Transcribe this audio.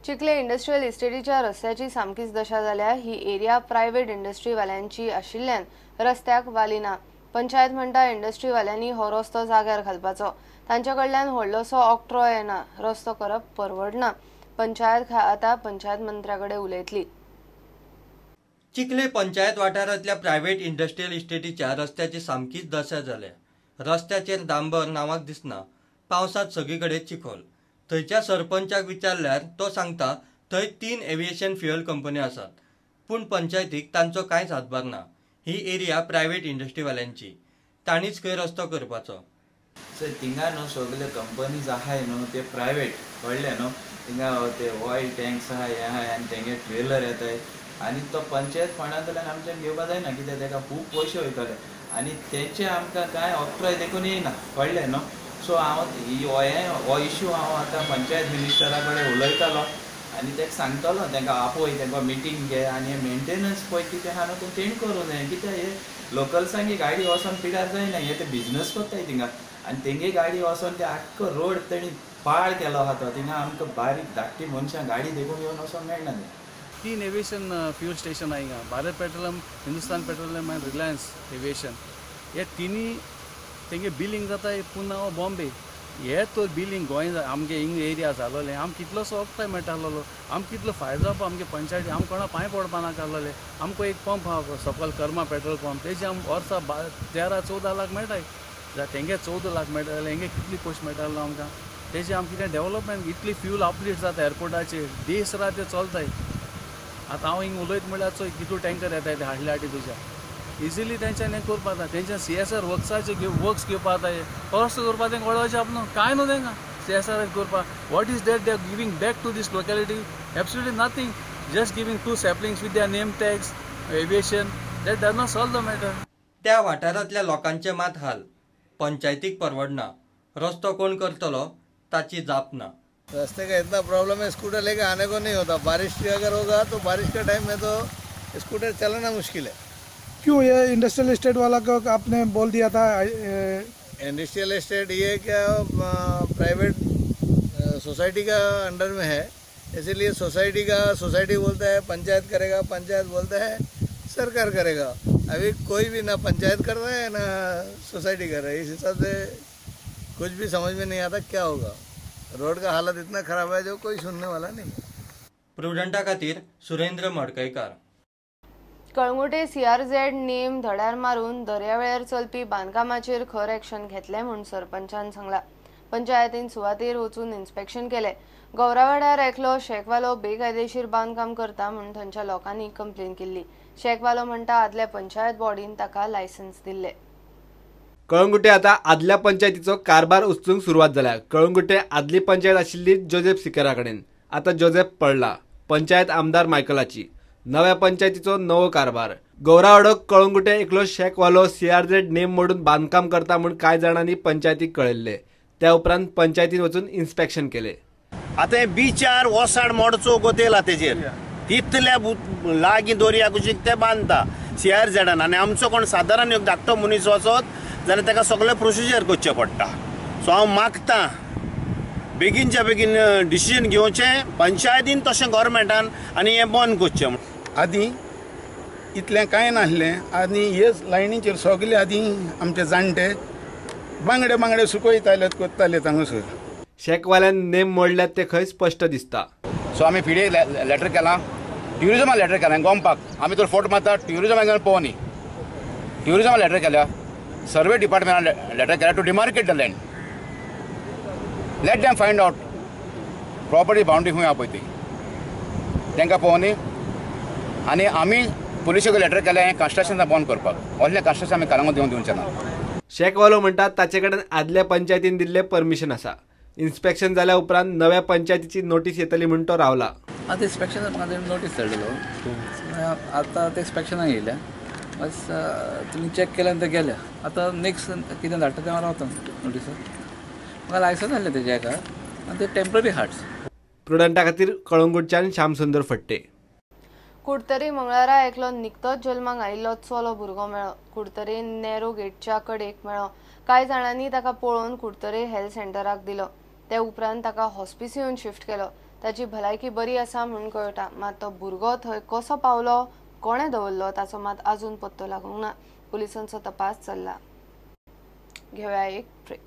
चिखले industrial इस्टेटीच्या रस्त्याची सामकीच दशा जाल्या. ही एरिया प्रायव्हेट इंडस्ट्रीवाल्यांची आशिल्ल्यान रस्त्याक वाली ना. पंचायत म्हणटा इंडस्ट्रीवाल्यांनी हो रस्तो जाग्यार घालपाचो. तांचे कडल्यान व्हडलोसो ऑक्ट्रॉय येना. रस्तो करप परवडना. पंचायत आतां पंचायत मंत्र्या कडेन उलयतली. चिखले पंचायत वाठारांतल्या प्रायव्हेट इंडस्ट्रियल इस्टेटीच्या रस्त्याची सामकीच दशा जाल्या. रस्त्याचेर डांबर नांवाक दिसना. पावसांत सगळी कडेन चिखोल. थंयच्या सरपंचाक विचारल्यार तो सांगता थंय 3 एव्हिएशन फ्युएल कंपनी आसात, पूण पंचायतीक तांचो कांयच हातभार ना. ही एरिया प्रायव्हेट इंडस्ट्रीवाल्यांची, तांणीच खंय रस्तो करपाचो. सो थिंगा न्हू सगळे कंपनीज आहाय न्हू ते प्रायवेट, कळ्ळें न्हू. थिंगा ते ऑयल टँक्स आहाय, हें आहाय आनी तेंगे ट्रेलर येताय आनी तो पंचायत फंडांतल्यान आमच्यान घेवपा जायना, कित्याक तेका खूब पयशे वयतले आनी तेंचे आमकां कांय ऑक्ट्रॉय देखून येयना, कळ्ळें न्हू. सो हांव हो इशू हांव आतां पंचायत मिनिस्टरा कडेन उलयतलो आनी तेका सांगतलो, तेंकां आपय, तेंकां मिटींग घे आनी हें मेंटेनन्स पळय कितें आहा न्हू तें तेणी करूं जाय. कित्याक हे लोकल्सांकी गाडी वचोन पिड्यार जायना, हे ते बिजनस करताय थिंगा आनी तेंगे गाडी वचोन ते आख्खो रोड तेणी पाळ केलो आहा तो. थिंगा आमकां बारीक धाकटी मनशां गाडी देखून येवन वचोंक मेळना. 3 एविएशन फ्यूल स्टेशन आहा हिंगा, भारत पेट्रोलियम, हिंदुस्तान पेट्रोलियम आनी रिलायन्स एविएशन. हे तिनी तेंगे बिलींग जाता पुना वा बॉम्बे. हे तर बिलींग गोंय आमगे हिंग एरिया जालोलें, आमकां कितलोसो ऑक्ट्रॉय मेळटालोलो, आमकां कितलो फायदो जावपा आमगे पंचायती, आमकां कोणा पांय पडपा नाका आसलोले. आमकां एक पंप आहा सकयल कर्मा पेट्रोल पंप, तेजे आम वर्सा 13-14 लाख मेळटाय. तेंगे 14 लाख मेळटा जाल्यार हेंगे कितली पयशे मेळटालो आमकां. तेजे आमकां कितें डेवलपमेंट, इतली फ्यूल अपलिफ्ट जाता एअरपोर्टाचेर, दीस रात ते चलताय. आतां हांव हिंग उलयत म्हणल्यार चोय कितू टँकर येताय ते हाडले हाटी तुज्या. इजिली तेंच्यान हें करपा जाता. तेंच्यान CSR वर्क्साचे वर्क्स घेवपा जाता, रस्तो करपा तेंकां व्हडलो आप न्हू कांय न्हू तेंकां CSR करपा. What is that they are giving back to this locality? Absolutely nothing. Just giving 2 saplings with their name tags, aviation, that does not solve the matter. त्या वाठारांतल्या लोकांचे मात हाल. पंचायतीक परवडना. रस्तो कोण करतलो ताची जाप ना. रास्ते का इतना प्रॉब्लम है, स्कूटर लेके आने को नहीं होता. बारिश अगर होगा तो बारिश के टाइम में तो स्कूटर चलाना मुश्किल है. क्यों ये इंडस्ट्रियल एस्टेट वाला को आपने बोल दिया था? इंडस्ट्रियल एस्टेट ये क्या प्राइवेट सोसाइटी का अंडर में है, इसीलिए सोसाइटी का सोसाइटी बोलता है पंचायत करेगा, पंचायत बोलता है सरकार करेगा. अभी कोई भी ना पंचायत कर रहा है ना सोसाइटी कर रहा है. इस हिसाब से कुछ भी समझ में नहीं आता क्या होगा. रोड का हालत इतना खराब है जो कोई सुनने वाला नहीं. प्रुडंटा खातीर सुरेंद्र मडकयकार. कळंगुटे CRZ नेम धड्यार मारून दर्यावेळेर चलपी बांदकामाचेर खर एक्शन घेतले म्हूण सरपंचान सांगला. पंचायतीन सुवातेर वचून इन्स्पेक्शन केलें. गौरावाड्यार एकलो शेकवालो बेकायदेशीर बांदकाम करता म्हूण थंयच्या लोकांनी कंप्लेन केल्ली. शेकवालो म्हणटा आदल्या पंचायत बॉडीन ताका लायसन्स दिल्लें. कळंगुटे आतां आदल्या पंचायतीचो कारभार उचलूंक सुरवात जाल्या. कळंगुटे आदली पंचायत आशिल्ली जोजेफ सिकेरा कडेन, आतां जोजेफ पडला. पंचायत आमदार मायकलाची. नव्या पंचायतीचो नवो कारभार. गौरावाडो कळंगुटे एकलो शेकवालो CRZ name मोडून बांदकाम करता म्हूण कांय जाणांनी पंचायतीक कळयल्लें. त्या उपरांत पंचायतीन वचून इन्स्पेक्शन केलें. आतां हे बिचार ओसाड मोडचो गोतेला तेजेर तितल्या लागीं दर्या कुशीक ते बांदता CRZान. आनी आमचो कोण सादारण एक धाकटो मनीस वचत जाल्यार ताका सगळें प्रोसिजर करचें पडटा. सो हांव मागता बेगीनच्या बेगीन डिसिजन घेवचें पंचायतीन तशें गोवोरमेंटान आनी हें बंद करचें. आदीं इतलें कांय नासलें आनी हे लायनीचेर सगळे आदीं आमचे जाणटे बांगडे बांगडे सुकयताले करताले हांगासर. शेकवाल्यान नेम मोडल्यात ते खंय स्पश्ट दिसता. सो आमी PDA letter केलां, ट्युरिजमा लेटर केलां गोमपाक. आमी तर फोट मारता ट्युरिजमा पळोवनी. ट्युरिजमा लेटर केल्या, सर्वे डिपार्टमेंटान लेटर केल्या to demarcate the land. Let them find out property boundary खंय आहा पळय ती तांकां पळोवनी. आनी आमी पुलिशेक लेटर केलें हें कन्स्ट्रक्शन बंद करपाक. असलें कन्स्ट्रक्शन आमी कालांगूट दिवंक दिवचें ना. शेकवालो म्हणटा ताचे कडेन आदल्या पंचायतीन दिल्लें परमिशन आसा. इन्स्पेक्शन जाल्या उपरांत नव्या पंचायतीची नोटीस येतली म्हूण तो रावला. आतां इन्स्पेक्शन म्हाका नोटीस धाडलेलो, आतां ते इन्स्पेक्शनाक येयल्या, बस तुमी चॅक केल्या आनी ते गेल्या. आतां नेक्स्ट कितें धाडटा तें हांव रावता नोटीस. म्हाका लायसन्स आसलें तेजें एका आनी ते टेम्पररी हार्ट्स. प्रुडंटा खातीर कळंगूटच्यान श्यामसुंदर फट्टे. कुडतरी मंगळारा एकलो निकतोच जल्माक आयिल्लो चलो भुरगो मेळ्ळो. कुडतरी नेरो गेटच्या कडेक मेळ्ळो. कांय जाणांनी ताका पळोवन कुडतरी हेल्थ सेंटराक दिलो. ते उपरांत ताका हॉस्पिसियोन शिफ्ट केलो. ताची भलायकी बरी आसा म्हूण कळटा, मात तो भुरगो थंय कसो पावलो, कोणे दवरलो ताचो मात अजून पत्तो लागूंक ना. पुलिसांचो तपास चल्ला. घेवया एक ब्रेक.